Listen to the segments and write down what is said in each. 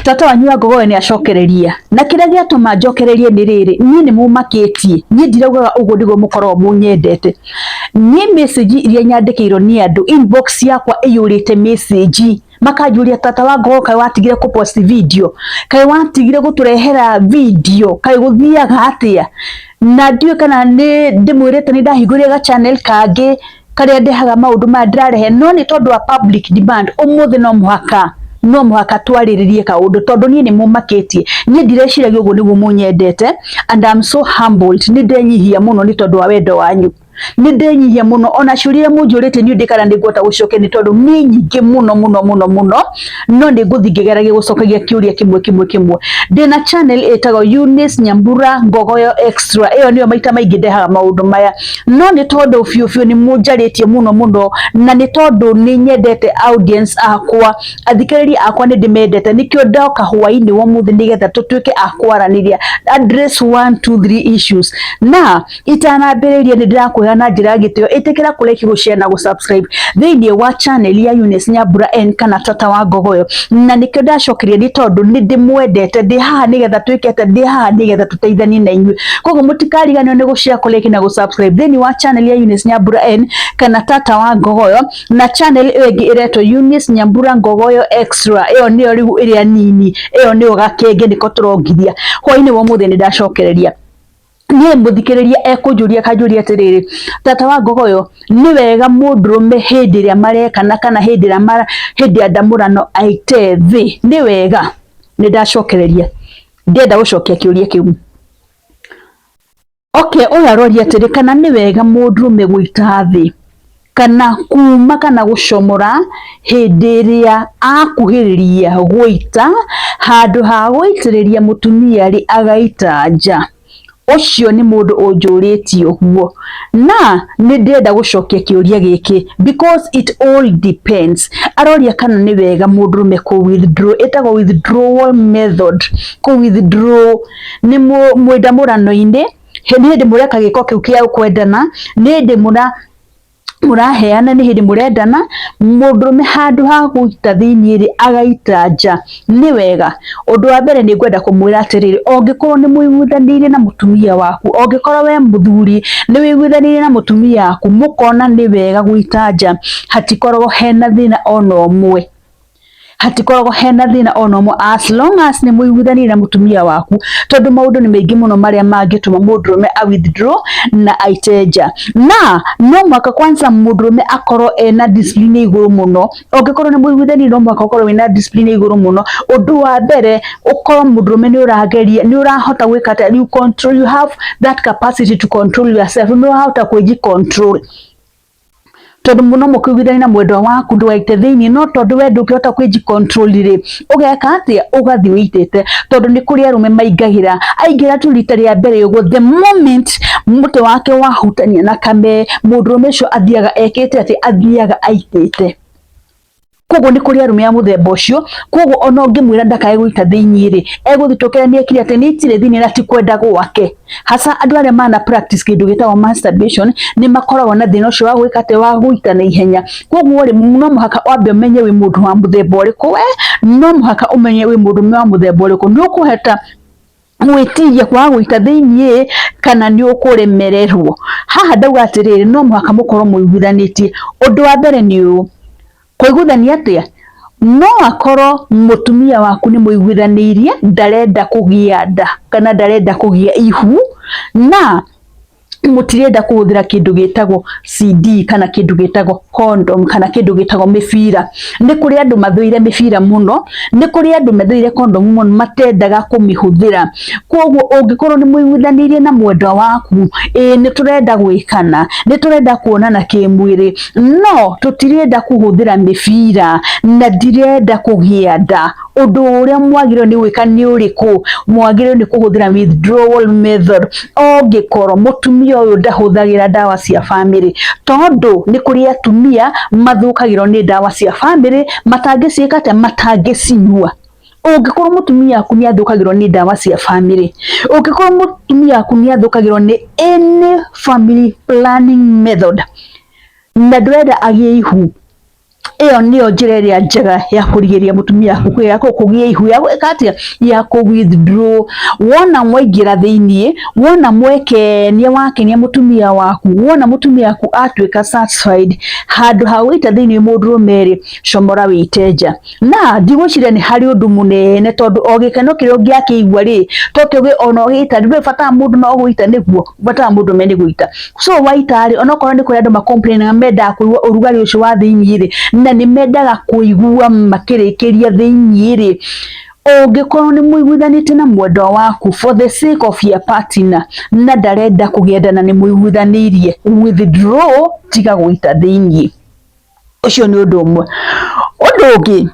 Tata wanyu wa Ngogoyo nĩ acokereria na kĩrĩa gĩatũma njokererie nĩ rĩrĩ, niĩ nĩ mũmakĩtie. Niĩ ndiraugaga ũguo nĩguo mũkoragwo mũnyendete. Niĩ message iria nyandĩkĩirwo nĩ andũ, inbox yakwa ĩiyũrĩte message, makanjũria, "Tata wa Ngogoyo, kaĩ watigire kũ post video? Kaĩ watigire gũtũrehera video? Kaĩ gũthiaga atĩa?" Na ndiũĩ kana nĩ ndĩmwĩrĩte nĩ ndahingũrire ga channel kangĩ karĩa ndehaga maũndũ maya ndĩrarehe, no nĩ tondũ wa public demand, ũmũthĩ no mũhaka twarĩrĩrie kaũndũ, tondũ niĩ nĩ mũmakĩtie. Niĩ ndireciragia ũguo nĩguo mũnyendete, and I'm so humbled. Nĩ ndenyihia mũno nĩ tondũ wa wendo wanyu, nĩ ndenyihia mũno. Ona ciũria iria mũnjũrĩtie, niĩ ndikana nĩ ngũhota gũcokia, nĩ tondũ nĩ nyingĩ mũno mũno mũno mũno, no nĩ ngũthiĩ ngĩgeragia gũcokagia kĩũria kĩmwe kĩmwe kĩmwe. Ndĩna channel ĩtagwo Eunice Nyambura Ngogoyo Extra. Ĩyo nĩyo maita maingĩ ndehaga maũndũ maya, no nĩ tondũ biũ biũ nĩ mũnjarĩtie mũno mũno, na nĩ tondũ nĩ nyendete audience akwa, athikĩrĩria akwa, nĩ ndĩmendete, nĩkĩo ndoka hwaĩ-inĩ wa ũmũthĩ nĩgetha tũtuĩke a kwaranĩria, address one two three issues. Na itanambĩrĩria, nĩ ndĩrakwĩra na njĩra ya gĩtĩo, ĩtĩkĩra kũ like, gũ share na gũ subscribe thĩinĩ wa channel ya Eunice Nyambura N kana Tata wa Ngogoyo. Na nĩkĩo ndacokeria, nĩ tondũ nĩ ndĩmwendete. Ndĩ haha nĩgetha twĩke atĩa? Ndĩ haha nĩgetha tũteithanie na inyuĩ. Koguo mũtikariganĩrwo nĩ gũ share, kũ like na gũ subscribe thĩinĩ wa channel ya Eunice Nyambura N kana Tata wa Ngogoyo, na channel ĩyo ĩngĩ ĩretwo Eunice Nyambura Ngogoyo Extra. Ĩyo nĩyo rĩu ĩrĩa nini, ĩyo nĩyo gakenge nĩko tũrongithia hwaĩ-inĩ wa ũmũthĩ. Nĩ ndacokereria niĩ mũthikĩrĩria ekũnjũria, kanjũria atĩrĩrĩ, "Tata wa Ngogoyo, nĩ wega mũndũrũme hĩndĩ ĩrĩa marekana kana hĩndĩ ĩrĩa mara hĩndĩ ya ndamũrano aite thĩ? Nĩ wega?" Nĩ ndacokereria, ndĩrenda gũcokia kĩũria kĩu. Okay, ũyũ aroria atĩrĩ, kana nĩ wega mũndũrũme gũita thĩ kana kuma kana gũcomora hĩndĩ ĩrĩa akuhĩrĩria gũita, handũ ha gũitĩrĩria mũtumia rĩ, agaita nja. Ũcio nĩ mũndũ ũnjũrĩtie ũguo, na nĩ ndĩrenda gũcokia kĩũria gĩkĩ because it all depends. Aroria kana nĩ wega mũndũrũme kũ withdraw, ĩtagwo withdrawal method, kũ withdraw nĩ mwĩ ndamũrano-inĩ, nĩ hĩndĩ mũreka gĩko kĩu kĩa kwendana, nĩ hĩndĩ mũraheana, nĩ hĩndĩ mũrendana, mũndũrũme handũ ha gũita thĩiniĩ rĩ, agaita nja, nĩ wega? Ũndũ wa mbere, nĩ ngwenda kũmwĩra atĩrĩrĩ, ũngĩkorwo nĩ mũiguithanĩirie na mũtumia waku, ũngĩkorwo we mũthuri nĩ wĩiguithanĩirie na mũtumia waku, mũkona nĩ wega gũita nja, hatikoragwo hena thĩna ona ũmwe, hatikoragwo hena thĩna ona ũmwe, as long as nĩ mũiguithanĩirie na mũtumia waku, tondũ maũndũ nĩ maingĩ mũno marĩa mangĩtũma mũndũrũme a withdraw na aite nja. Na no mũhaka kwanza mũndũrũme akorwo ena discipline igũrũ mũno. Ũngĩkorwo nĩ mũiguithanĩirie, no mũhaka ũkorwo wĩna discipline igũrũ mũno. Ũndũ wa mbere, ũkorwo mũndũrũme nĩ ũrageria, nĩ ũrahota gwĩka atĩa? You control, you have that capacity to control yourself, nĩ ũrahota kwĩji control, tondũ mũno mũkĩiguithania na mwendwa waku ndũgaite thĩiniĩ, no tondũ we ndũngĩhota kwĩji control rĩ, ũgeka atĩa? Ũgathiĩ ũitĩte, tondũ nĩ kũrĩ arũme maingagĩra, aingĩra tu rita rĩa mbere ũguo, the moment mũtĩ wake wahutania na kame, mũndũrũme ũcio athiaga ekĩte atĩ? Athiaga aitĩte. Koguo nĩ kũrĩ arũme a mũthemba ũcio. Koguo ona ũngĩmwĩra ndakae gũita thĩiniĩ rĩ, egũthitũkĩra nĩ ekire atĩ nĩ aitire thĩiniĩ na ti kwenda gwake. Hasa andũ arĩa mana practice kĩndũ gĩtagwo masturbation nĩ makoragwo na thĩna ũcio wa gwĩka atĩ? Wa gũita na ihenya. Koguo rĩ, no mũhaka wambe ũmenye wĩ mũndũ wa mũthemba ũrĩkũ. We no mũhaka ũmenye wĩ mũndũ wa mũthemba ũrĩkũ, nĩ ũkũhota gwĩtiria kwaga gũita thĩiniĩ kana nĩ ũkũremererwo. Haha ndauga atĩrĩrĩ, no mũhaka mũkorwo mũiguithanĩtie. Ũndũ wa mbere nĩ ũyũ, kũiguithania atĩa? No akorwo mũtumia waku nĩ mũiguithanĩirie ndarenda kũgĩa nda kana ndarenda kũgĩa ihu, na mũtirenda kũhũthĩra kĩndũ gĩtagwo CD kana kĩndũ gĩtagwo condom kana kĩndũ gĩtagwo mĩbira. Nĩ kũrĩ andũ mathũire mĩbira mũno, nĩ kũrĩ andũ mathũire condom mũno, matendaga kũmĩhũthĩra. Koguo ũngĩkorwo nĩ mũiguithanĩirie na mwendwa waku, ĩĩ nĩ tũrenda gwĩkana, nĩ tũrenda kuonana kĩmwĩrĩ, no tũtirenda kũhũthĩra mĩbira na ndirenda kũgĩa nda, ũndũ ũrĩa mwagĩrĩirwo nĩ gwĩka nĩ ũrĩkũ? Mwagĩrĩirwo nĩ kũhũthĩra withdrawal method, ũngĩkorwo mũtumia ũyũ ndahũthagĩra ndawa cia bamĩrĩ, tondũ nĩ kũrĩ atumia mathũkagĩrwo nĩ ndawa cia bamĩrĩ, matangĩciĩka atĩa? Matangĩcinyua. Ũngĩkorwo mũtumia waku nĩ athũkagĩrwo nĩ ndawa cia bamĩrĩ, ũngĩkorwo mũtumia waku nĩ athũkagĩrwo nĩ any family planning method na ndũrenda agĩe ihu. Ĩyo nĩyo njĩra ĩrĩa njega ya kũrigĩrĩria mũtumia waku ya kũgĩa ihu, ya gwĩka atĩa, ya kũ withdraw. Wona mwaingĩra thĩiniĩ, wona mwekenia wakenia mũtumia waku, wona mũtumia waku atuĩka satisfied, handũ ha gũita thĩiniĩ mũndũrũme rĩ, comora wĩite nja. Na ndigwĩciria nĩ harĩ ũndũ mũnene tondũ o gĩkeno kĩrĩa ũngĩakĩigua rĩ, tokĩo ona ũgĩita ndũrĩ bata wa mũndũ no gũita nĩguo, bata wa mũndũrũme nĩ gũita. So waita rĩ, onokorwo nĩ kũrĩ andũ ma complain mendaga kũigua ũrugarĩ ũcio wa thĩiniĩ rĩ, na nĩ mendaga kũigua makĩrĩkĩria thĩiniĩ rĩ, ũngĩkorwo nĩ mũiguithanĩtie na mwendwa waku for the sake of your partner na ndarenda kũgĩa nda na nĩ mũiguithanĩirie, withdraw, tiga gũita thĩiniĩ. Ũcio nĩ ũndũ ũmwe. Ũndũ ũngĩ,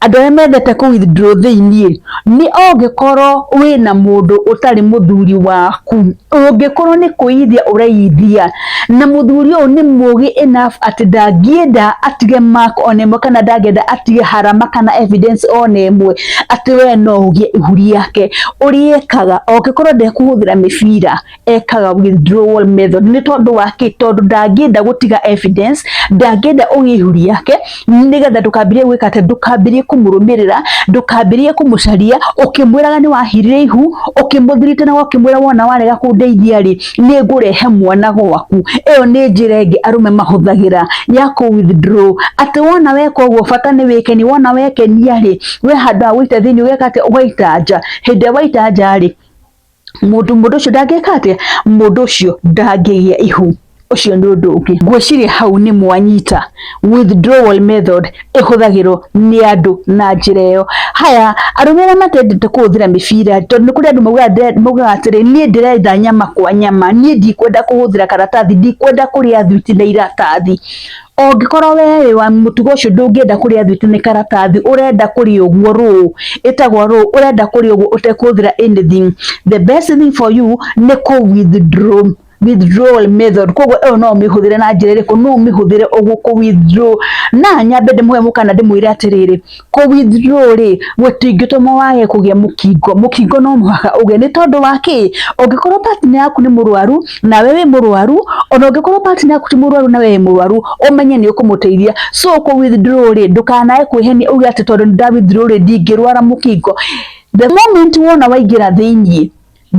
andũ arĩa mendete kũ withdraw thĩiniĩ nĩ ũngĩkorwo wĩna mũndũ ũtarĩ mũthuri waku, ũngĩkorwo nĩ kũiyithia ũraiyithia na mũthuri ũyũ nĩ mũgĩ enough atĩ ndangĩenda atige mark ona ĩmwe kana ndangĩenda atige harama kana evidence ona ĩmwe atĩ we no ũgĩe ihu rĩake, ũrĩa ekaga angĩkorwo ndekũhũthĩra mĩbira ekaga withdrawal method. Nĩ tondũ wa kĩ? Tondũ ndangĩenda gũtiga evidence, ndangĩenda ũgĩe ihu rĩake, nĩgetha ndũkambĩrĩrie gwĩka atĩ, ndũkambĩrĩrie kũmũrũmĩrĩra, ndũkambĩrĩrie kũmũcaria ũkĩmwĩraga nĩ wahirire ihu, ũkĩmũthirite na ũkĩmwĩra wona warega kũndeithia rĩ, nĩ ngũrehe mwana gwaku. Ĩyo nĩ njĩra ĩngĩ arũme mahũthagĩra ya kũ withdraw, atĩ wona weka ũguo bata nĩ wĩkenie, wona wekenia rĩ, we handũ ha gũita thĩiniĩ ũgeka atĩa? Ũgaita nja. Hĩndĩ ĩrĩa waita nja rĩ, mũndũ ũcio ndangĩka atĩa? Mũndũ ũcio ndangĩgĩa ihu. Ũcio nĩ ũndũ ũngĩ. Ngwĩciria hau nĩ mwanyita withdrawal method ĩhũthagĩrwo nĩ andũ na njĩra ĩyo. Haya, arũme arĩa matendete kũhũthĩra mĩbira, tondũ nĩ kũrĩ andũ maugaga atĩrĩ, niĩ ndĩrenda nyama kwa nyama, niĩ ndikwenda kũhũthĩra karatathi, ndikwenda kũrĩa thwiti na iratathi. Ũngĩkorwo we wĩ wa mũtugo ũcio ndũngĩenda kũrĩa thwiti nĩ karatathi, ũrenda kũrĩa ũguo raw, ĩtagwo raw, ũrenda kũrĩa ũguo ũtekũhũthĩra anything, the best thing for you nĩ kũ withdraw, withdrawal method. Koguo ĩyo no ũmĩhũthĩre na njĩra ĩrĩkũ? No ũmĩhũthĩre ũguo kũ withdraw. Na nyambe ndĩmũhe mũkana ndĩmwĩre atĩrĩrĩ, kũ withdraw rĩ, gũtingĩtũma wage kũgĩa mũkingo. Mũkingo no mũhaka ũgĩe. Nĩ tondũ wa kĩ? Ũngĩkorwo partner yaku nĩ mũrwaru nawe wĩ mũrwaru, ona ũngĩkorwo partner yaku ti mũrwaru nawe wĩ mũrwaru, ũmenye nĩ ũkũmũteithia. So kũ withdraw rĩ, ndũkanae kwĩhenia uge atĩ tondũ nĩ nda withdraw rĩ, ndingĩrwara mũkingo. The moment wona waingĩra thĩiniĩ,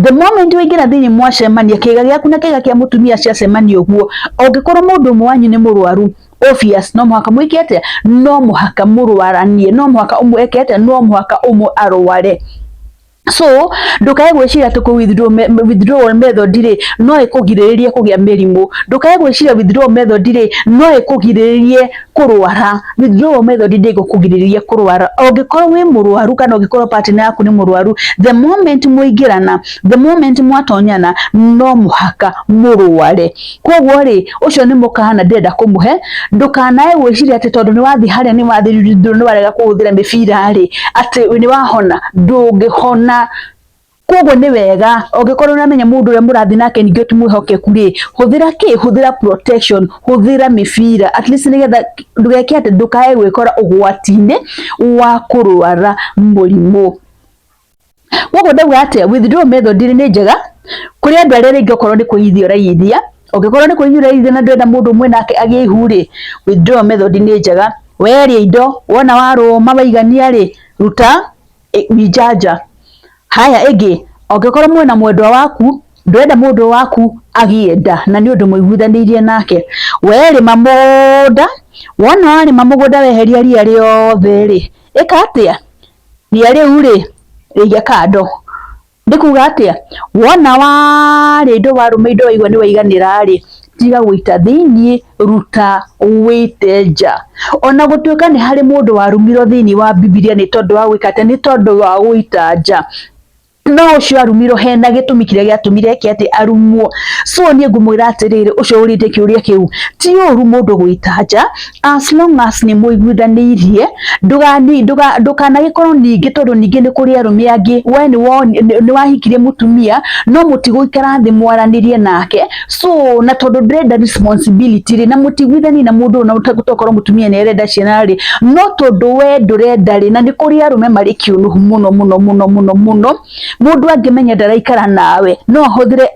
the moment waingĩra thĩiniĩ mwacemania, kĩga gĩaku na kĩga kĩa mũtumia ciacemania ũguo, ũngĩkorwo mũndũ ũmwe wanyu nĩ mũrwaru, obvious no mũhaka mwĩke atĩa? No mũhaka mũrwaranie, no mũhaka ũmwe eke atĩa? No mũhaka ũmwe arware. So ndukae gwĩciria atĩ kũ withdrawal method rĩ no ĩkũgirĩrĩrie kũgĩa mĩrimũ, ndukae gwĩciria withdrawal method rĩ no ĩkũgirĩrĩrie kũrwara. Withdrawal method ndĩgũkũgirĩrĩria kũrwara. Ũngĩkorwo wĩ mũrwaru kana ũngĩkorwo partner yaku nĩ mũrwaru, the moment mwaingĩrana, the moment mwatonyana, no mũhaka mũrware. Koguo rĩ, ũcio nĩ mũkana ndĩrenda kũmũhe, ndũkanae gwĩciria atĩ tondũ nĩ wathiĩ harĩa nĩ wathiĩ nĩ warega kũhũthĩra mĩbira rĩ, atĩ nĩ wahona. Ndũngĩhona. Koguo nĩ wega ũngĩkorwo ũramenya mũndũ ũrĩa mũrathiĩ nake ningĩ ti mwĩhokeku rĩ, hũthĩra kĩ? Hũthĩra protection, hũthĩra mĩbira at least, nĩgetha ndũgeke atĩ, ndũkae gwĩkora ũgwati-inĩ wa kũrwara mũrimũ. Koguo ndauga atĩa, withdrawal method nĩ njega kũrĩ andũ arĩa rĩngĩ okorwo nĩ kũiyithia ũraiyithia, ũngĩkorwo nĩ kũiyithia ũraiyithia na ndũrenda mũndũ ũmwe nake agĩe ihu rĩ, withdrawal method nĩ njega. Weria indo wona warũma waigania rĩ, ruta minja nja. Haya, ĩngĩ, ũngĩkorwo mwĩna mwendwa waku, ndũrenda mũndũ waku agĩe nda na nĩ ũndũ mũiguithanĩirie nake, we rĩma mũgũnda, wona warĩma mũgũnda weheria ria rĩothe rĩ, ĩka atĩa? Ria rĩu rĩ, rĩige kando. Nĩ kuga atĩa? Wona warĩa indo, warũma indo, waigua nĩ waiganĩra rĩ, tiga gũita thĩiniĩ, ruta wĩite nja. Ona gũtuĩka nĩ harĩ mũndũ warumirwo thĩiniĩ wa Bibilia nĩ tondũ wa gwĩka atĩa? Nĩ tondũ wa gũita nja, no ũcio arumirwo hena gĩtũmi kĩrĩa gĩatũmire eke atĩ arumwo. So niĩ ngũmwĩra atĩrĩrĩ, ũcio ũrĩtie kĩũria kĩu, ti ũru mũndũ gũita nja as long as nĩ mũiguithanĩirie. Ndũkanagĩkorwo ningĩ, tondũ ningĩ nĩ kũrĩ arũme angĩ, we nĩ wahikirie mũtumia no mũtigũikara thĩ mwaranĩrie nake, so na tondũ ndĩrenda responsibility rĩ, na mũtiguithanie na mũndũ ũyũ, na tokorwo mũtumia nĩ arenda ciana rĩ, no tondũ we ndũrenda rĩ, na nĩ kũrĩ arũme marĩ kĩũnũhu mũno mũno mũno mũno mũno, mũndũ angĩmenya ndaraikara nawe no ahũthĩre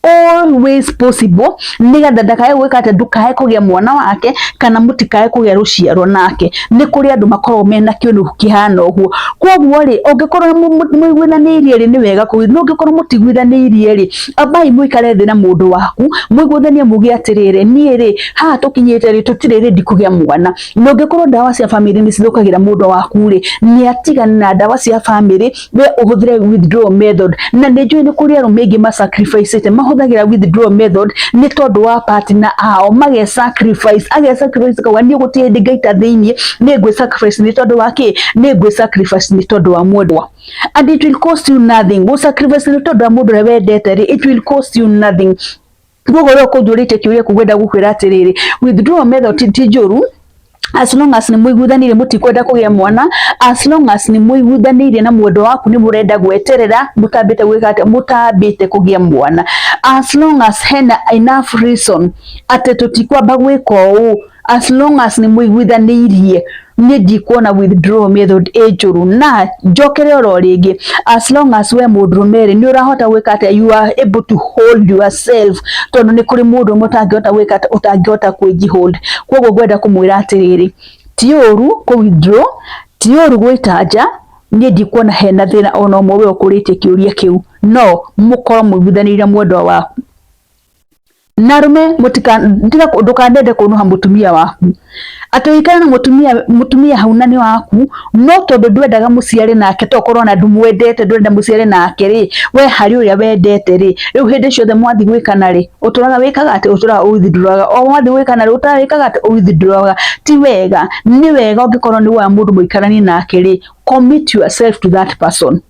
all ways possible nigetha ndakae gwika atia, ndukae kugia mwana wake kana mutikae kugia ruciaro nake. Ni kuri andu makoragwo mena kiunuhu kihana uguo. Koguo ri, ungikorwo muiguithaniirie ri, ni wega kuu, no ungikorwo mutiguithaniirie ri, ambai muikare thi na mundu waku muiguithanie, muge atiriri, nie ri haha tukinyite ri, tutire ready kugia mwana. Na ungikorwo ndawa cia family ni cithukagira mundu waku ri, ni atigane na ndawa cia family, we uhuthire withdrawal method. Na nĩ njũĩ nĩ kũrĩ arũme aingĩ ma sacrifice mahũthagĩra withdrawal method nĩ tondũ wa partner ao, mage sacrifice, age sacrifice kauga niĩ gũtirĩ hĩndĩ ngaita thĩiniĩ, nĩ ngwĩ sacrifice nĩ tondũ wa kĩ, nĩ ngwĩ sacrifice nĩ tondũ wa mwendwa. And it will cost you nothing. Gũ sacrifice nĩ tondũ wa mũndũ ũrĩa wendete rĩ, it will cost you nothing. Koguo ũrĩa ũkũnjũrĩtie kĩũria kĩu, ngwenda gũkwĩra atĩrĩrĩ, withdrawal method ti njũru as long as nĩ mũiguithanĩire mũtikwenda kũgĩa mwana, as long as nĩ mũiguithanĩire na mwendwa waku nĩ mũrenda gweterera mũtambĩte gwĩka atĩa, mũtambĩte kũgĩa mwana, as long as hena enough reason atĩ tũtikwamba gwĩka ũũ, as long as nĩ mũiguithanĩirie, niĩ ndikuona withdrawal method ĩ njũru. Na njokere oro rĩngĩ, as long as we mũndũrũme rĩ, nĩ ũrahota gwĩka atĩa, you are able to hold yourself, tondũ nĩ kũrĩ mũndũ ũmwe ũtangĩhota gwĩka atĩa, ũtangĩhota kwĩji-hold. Koguo ngwenda kũmwĩra atĩrĩrĩ, ti ũru kũ withdraw, ti ũru gwĩtanja, niĩ ndikuona hena thĩna ona ũmwe we ũkũrĩtie kĩũria kĩu, no mũkorwo mũiguithanĩire mwendwa waku. Na arũme, ndũkanende kũnũha mũtumia waku, atĩ ũikare na mũtumia hau na nĩ waku, no tondũ ndwendaga mũciare nake, to korwo na ndũmwendete, ndũrenda mũciare nake rĩ, we harĩ ũrĩa wendete rĩ, rĩu hĩndĩ ciothe mwathi gwĩkana rĩ, ũtũraga wĩkaga atĩ, ũtũraga withdrawaga, o mwathi gwĩkana rĩ, ũtũraga wĩkaga atĩ, withdrawaga. Ti wega. Nĩ wega ũngĩkorwo nĩ woya mũndũ mũikaranie nake rĩ, commit yourself to that person.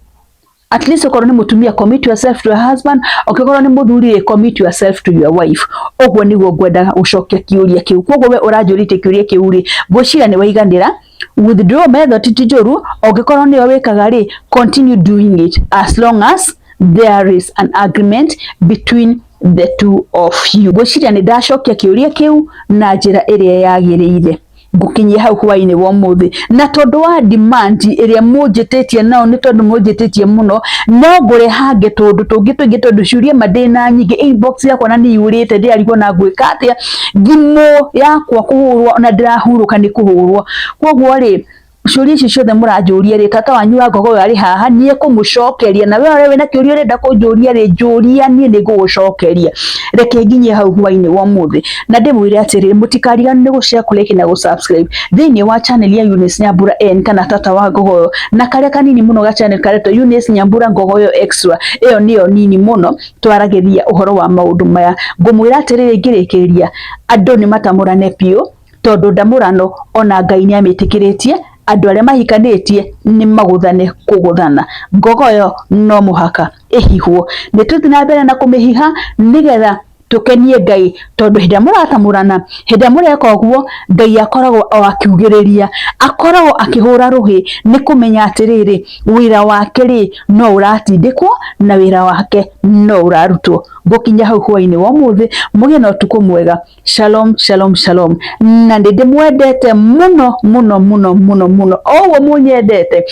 At least okorwo nĩ mũtumia, commit yourself to your husband. Ũngĩkorwo nĩ mũthuri rĩ, commit yourself to your wife. Ũguo nĩguo ngwendaga gũcokia kĩũria kĩu. Koguo we ũranjũrĩtie kĩũria kĩu rĩ, ngwĩciria nĩ waiganĩra. Withdrawal method ti njũru, ũngĩkorwo nĩyo wĩkaga rĩ, continue doing it as long as there is an agreement between the two of you. Ngwĩciria nĩ ndacokia kĩũria kĩu na njĩra ĩrĩa yagĩrĩire. Ngũkinyia hau hwainĩ wa ũmũthĩ, na tondũ wa demand ĩrĩa mũnjĩtĩtie nao, nĩ tondũ mũnjĩtĩtie mũno, no ngũrehange tũndũ tũngĩ tũingĩ, tondũ ciũria ma ndĩna nyingĩ, inbox yakwa na nĩ iyũrĩte, ndĩrarigwo na ngwĩka atĩa, thimũ yakwa kũhũrwo ona ndĩrahurũka nĩ kũhũrwo. Koguo rĩ, ciũria ici ciothe mũranjũria rĩ, tata wanyu wa Ngogoyo arĩ haha, niĩ kũmũcokeria. Na we ũrĩa wĩna kĩũria ũrenda kũnjũria rĩ, njũria, niĩ nĩ ngũgũcokeria. Reke nginyie hau hwainĩ wa ũmũthĩ, na ndĩmwĩre atĩrĩrĩ, mũtikariganĩrwo nĩ gũ-share, kũ-like na gũ-subscribe thĩinĩ wa channel ya Eunice Nyambura N kana tata wa Ngogoyo, na karĩa kanini mũno ga channel karetwo Eunice Nyambura Ngogoyo Extra. Ĩyo nĩyo nini mũno twaragĩria ũhoro wa maũndũ maya. Ngũmwĩra atĩrĩrĩ ngĩrĩkĩrĩria, andũ nĩ matamũrane biũ, tondũ ndamũrano ona Ngai nĩ amĩtĩkĩrĩtie. Andũ arĩa mahikanĩtie nĩ magũthane kũgũthana. Ngogoyo no mũhaka ĩhihwo, nĩ tũthiĩ na mbere na kũmĩhiha nĩgetha tũkenie Ngai, tondũ hĩndĩ ĩrĩa mũratamũrana, hĩndĩ ĩrĩa mũreka ũguo, Ngai akoragwo o akiugĩrĩria, akoragwo akĩhũra rũhĩ nĩ kũmenya atĩrĩrĩ, wĩra wake rĩ, no ũratindĩkwo na wĩra wake no ũrarutwo. Ngũkinya hau hwainĩ wa ũmũthĩ, mũgĩe na ũtukũ mwega. Shalom, shalom, shalom. Na nĩ ndĩmwendete mũno mũno mũno mũno mũno, o ũguo mũnyendete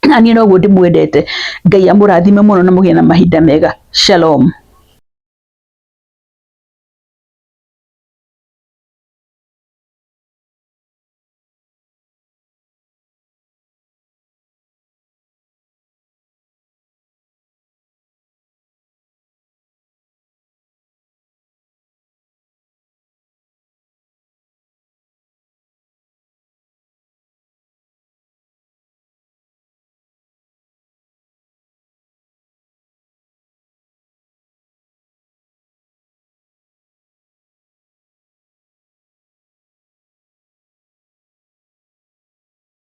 na niĩ noguo ndĩmwendete. Ngai amũrathime mũno na mũgĩe na mahinda mega. Shalom.